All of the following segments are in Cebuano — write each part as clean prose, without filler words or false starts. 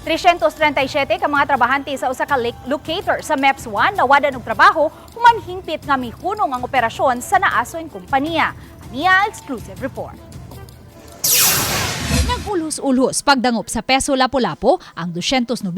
337 ka mga trabahante sa usa ka locator sa MEPS 1 nawadan og trabaho human hingpit nga mihunong ang operasyon sa naasoy kompanya. Ania exclusive report. Nag-ulhos-ulhos pagdangop sa Peso Lapu-Lapu ang 290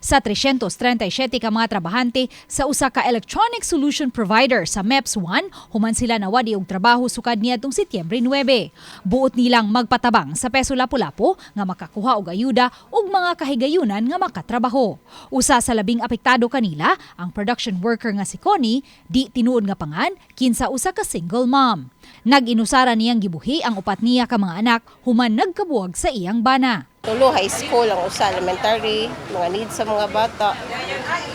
sa 337 ka mga trabahante sa usa ka electronic solution provider sa MEPS 1 human sila nawadi og trabaho sukad niadtong Setyembre 9. Buot nilang magpatabang sa Peso Lapu-Lapu nga makakuha og ayuda ug mga kahigayunan nga makatrabaho. Usa sa labing apektado kanila ang production worker nga si Connie, di tinuod nga pangan kinsa usa ka single mom. Nag-inusara niyang gibuhi ang upat niya ka mga anak human nagkabuwag sa iyang bana. Tulo high school, ang usa elementary, mga needs sa mga bata.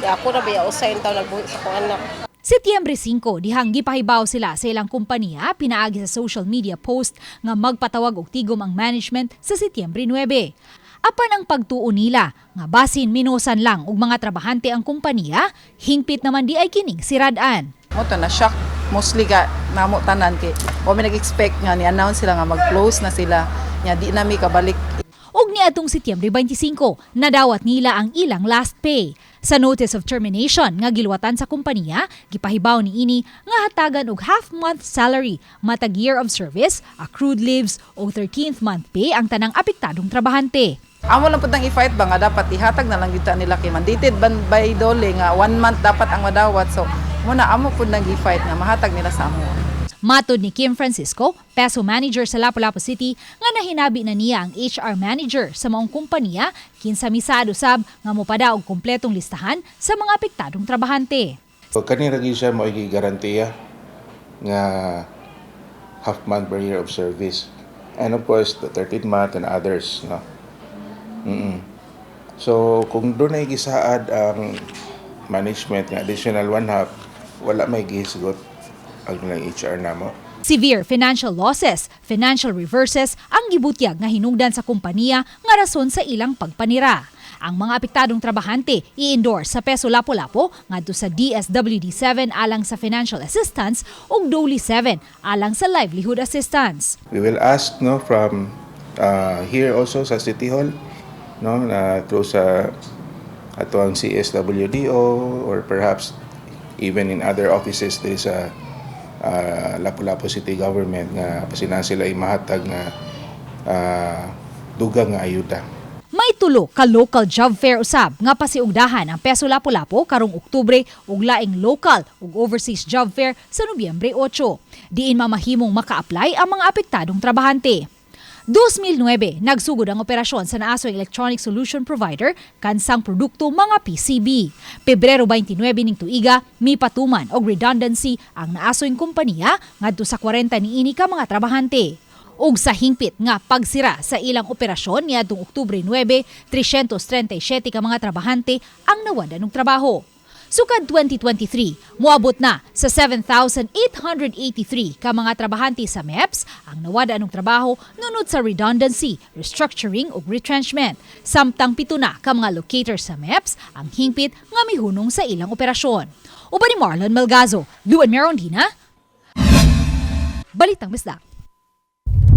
Di ako na ba usa yung taon nagbuhi sa akong anak. Setyembre 5, dihang gipahibaw sila sa ilang kompanya pinaagi sa social media post nga magpatawag og tigom ang management sa Setyembre 9. Apan ang pagtuo nila nga basin minusan lang og mga trabahante ang kompanya, hingpit naman di ay kining sirad-an. Mao to na shock mostly ka namo tanan kay wa mi nag-expect nga ni-announce sila nga mag-close na sila nya di nami kabalik. Ug niadtong Setyembre 25, nadawat nila ang ilang last pay. Sa notice of termination nga giluwatan sa kompanya, gipahibaw niini nga hatagan og half month salary, matag year of service, accrued leaves o 13th month pay ang tanang apektadong trabahante. Amo lang pud ang i-fight ba nga dapat ihatag na lang gyud ta nila kay mandated ban by DOLE nga one month dapat ang madawat, so muna amo pud nang i-fight nga mahatag nila sa amo. Matod ni Kim Francisco, Peso manager sa Lapu-Lapu City, nga nahinabi na niya ang HR manager sa maong kompanya kinsa misaad usab nga mopada og kompletong listahan sa mga apektadong trabahante. So, kani ra gyud siya mo garantiya nga half month per year of service. And of course, the 13th month and others, no. So, kung dunay gisaad ang management nga additional one half, wala may gihisgot ang ilang HR namo. Severe financial losses, financial reverses ang gibutyag nga hinungdan sa kompanya nga rason sa ilang pagpanira. Ang mga apektadong trabahante i-endorse sa Peso Lapu-Lapu ngadto sa DSWD 7 alang sa financial assistance ug DOLE 7 alang sa livelihood assistance. We will ask, no, from here also sa City Hall, no, na through sa ato ang CSWDO or perhaps even in other offices there is a Lapu-Lapu City Government nga pasina sila imahatag nga dugang nga ayuda. May tulo ka local job fair usab nga pasiugdahan ang Peso Lapu-Lapu karong Oktubre ug laing local ug overseas job fair sa Nobyembre 8. Diin mamahimong maka-apply ang mga apektadong trabahante. 2009, nagsugod ang operasyon sa naasoy electronic solution provider kansang produkto mga PCB. Pebrero 29 ning tuiga, mipatuman og redundancy ang naasoy kompanya ngadto sa 40 niini ka mga trabahante. Ug sa hingpit nga pagsira sa ilang operasyon niadtong Oktubre 9, 337 ka mga trabahante ang nawadan og trabaho. Sukad 2023, moabot na sa 7,883 ka mga trabahante sa MEPS ang nawada og trabaho nunod sa redundancy, restructuring ug retrenchment. Samtang 7 na ka mga locator sa MEPS ang hingpit nga mihunong sa ilang operasyon. Uban ni Marlon Melgazo, Luan Merondina, Balitang Bisdak.